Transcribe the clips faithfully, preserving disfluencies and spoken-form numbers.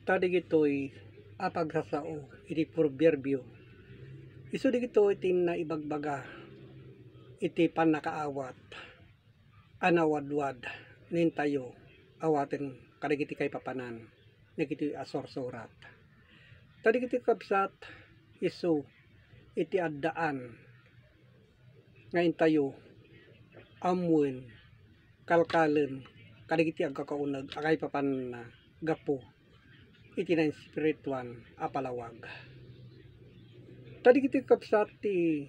Ta digitoy a pagsasao iti proverbio, isu digitoy ti naibagbaga iti pannakaawat a nawadwad nga intayo awaten kadagiti kaipapanan dagitoy a sursurat. Ta digitoy, kabsat, isu iti addaan nga intayo ammoen, kalkalen kadagiti agkakauneg a kaipapananna gapu iti naespirituan a palawag. Ta digitoy, kabsat, ti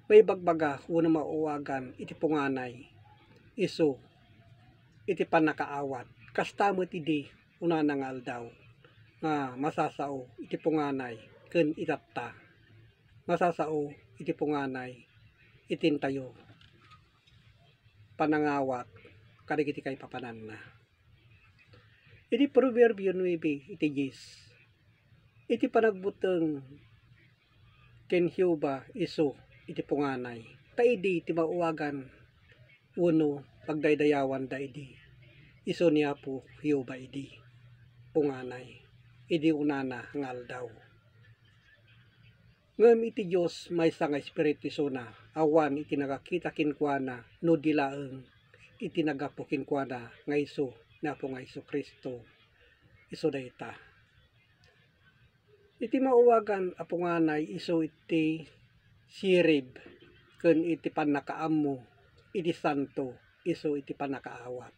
maibagbaga wenno mauwagan iti punganay isu iti pannakaawat. Kasta met idi unana nga aldaw nga masasao iti punganay ken itatta. Masasao iti punganay iti intayo panangawat kadagiti kaipapananna. Iti Proverbio nuebe iti dies, iti panagbuteng ken Jehovah isu iti punganay. Ta idi ti mauwagan wenno pagdaydayawanda idi, isu ni Apo Jehovah idi punganay, idi unana nga aldaw. Ngem iti Dios, maysa nga Espiritu isuna, awan iti nagakita kenkuana no di laeng iti naggapu kenkuana nga isu ni Apo nga Jesu-Cristo. Isu dayta. Iti mauwagan a punganay isu iti sirib ken iti pannakaammo iti santo isu iti pannakaawat.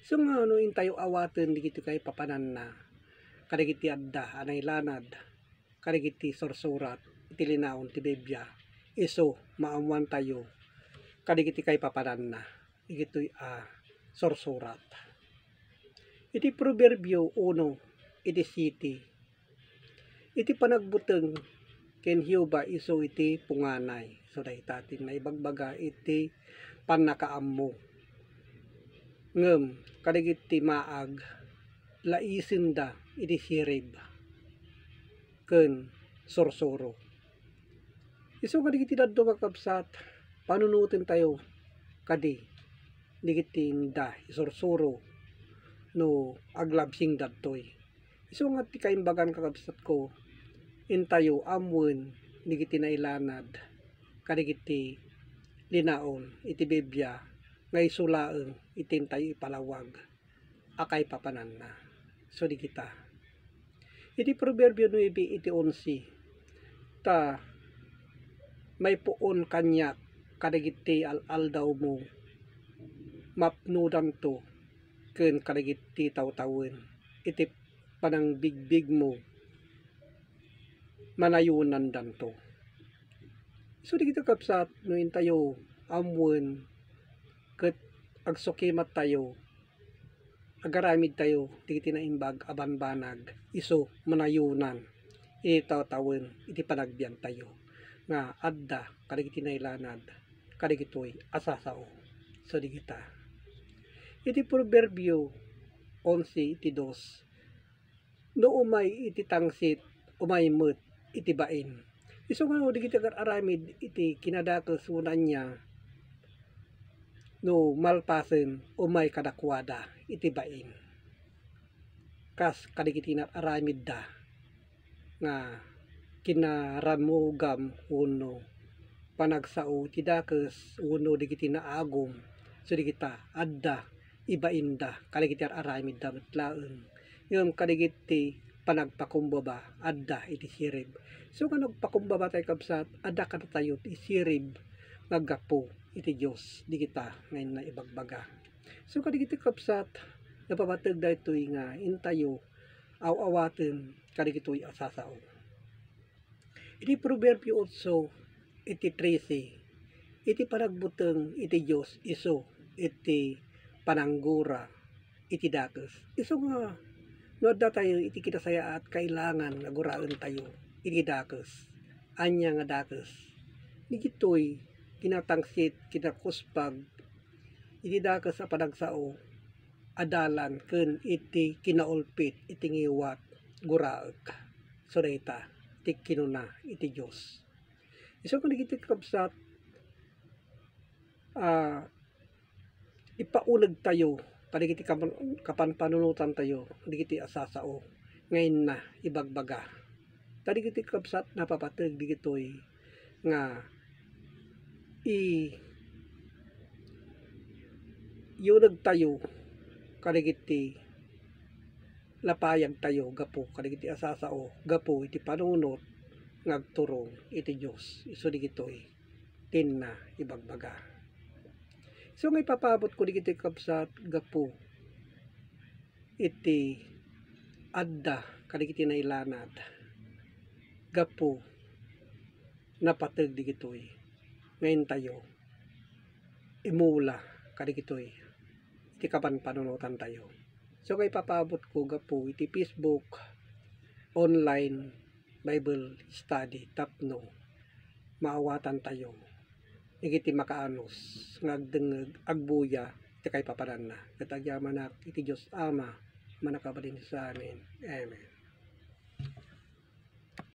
Isu nga no intayo awaten dagiti kaipapananna kadagiti adda a nailanad kadagiti sursurat iti linaon ti Biblia, isu maammoantayo kadagiti kaipapananna dagitoy a sursurat. Iti Proverbio uno iti siete, iti panagbuteng ken Jehovah isu iti punganay. So, dayta ti naibagbaga iti pannakaammo. Ngem kadagiti maag, laisenda iti sirib ken sursuro. Isu kadagiti dadduma, kakabsat, panunotentayo kadi dagiti inda isursuro no aglabsing daytoy. Isu nga ti kaimbagan, kakabsatko, intayo ammoen dagiti nailanad kadagiti linaon iti Biblia nga isu laeng iti intayo ipalawag a kaipapananna. So, dagita. Iti Proverbio nuebe iti onse, ta maipuon kaniak kadagiti al-aldawmo, mapnodanto ken kadagiti tawtawen iti panangbigbigmo, manayonandanto. So, dagita, kabsat, no intayo ammoen ket agsukimattayo, agaramidtayo dagiti naimbag a bambanag, isu manayonan iti tawtawen iti panagbiagtayo nga adda kadagiti nailanad kadagitoy a sasao. So, dagita. Iti Proverbio onse iti dos, no umay iti tangsit, umay met iti bain. Isu nga no dagiti agar-aramid iti kinadakes wenno ania, no malpasen, umay kadakuada iti bain. Kas kadagiti nar-aramidda nga kinaramugam wenno panagsao ti dakes wenno dagiti naagum, so dagita adda ibainda kadagiti ar-aramidda met laeng. Ngem kadagiti panagpakumbaba adda iti sirib. So, nga nagpakumbaba tayo, kabsat, adda kadatayo ti sirib nga aggapu iti Dios, dagita nga inna ibagbaga. So, kadagiti, kabsat, napabateg daytoy nga intayo aw-awaten kadagitoy a sasao. Iti Proverbio otso iti trese, iti panagbuteng iti Dios isu iti pananggura iti dakes. Isu nga, no adda tayo iti kinasayaat, kailangan nga guraentayo iti dakes. Ania nga dakes? Digitoy kinatangsit, kinakuspag, iti dakes a panagsao a dalan ken iti kinaulpit iti ngiwat, guraek. So, dayta ti kinuna iti Dios. Isu kadagiti, kabsat, a ipaunegtayo kadagiti kapan-, kapanpanunotantayo, dagiti a sasao nga inna ibagbaga. Ta dagiti kabsat, napapateg dagitoy nga i-, iyunegtayo kadagiti lapayagtayo gapu kadagiti a sasao, gapu iti panunot nga agturong iti Dios. Isu dagitoy ti inna ibagbaga. Isu nga ipapaabutko dagitoy kabsat gapu iti adda kadagiti nailanad, gapu napateg dagitoy nga intayo imula kadagitoy iti kapanpanunotantayo. Isu nga ipapaabutko gapu iti Facebook online Bible study tapno maawatantayo dagiti makaanus nga agdengngeg agbuya iti kaipapananna. Ket agyamanak iti Dios Ama, Mannakabalin sa amin. Amen.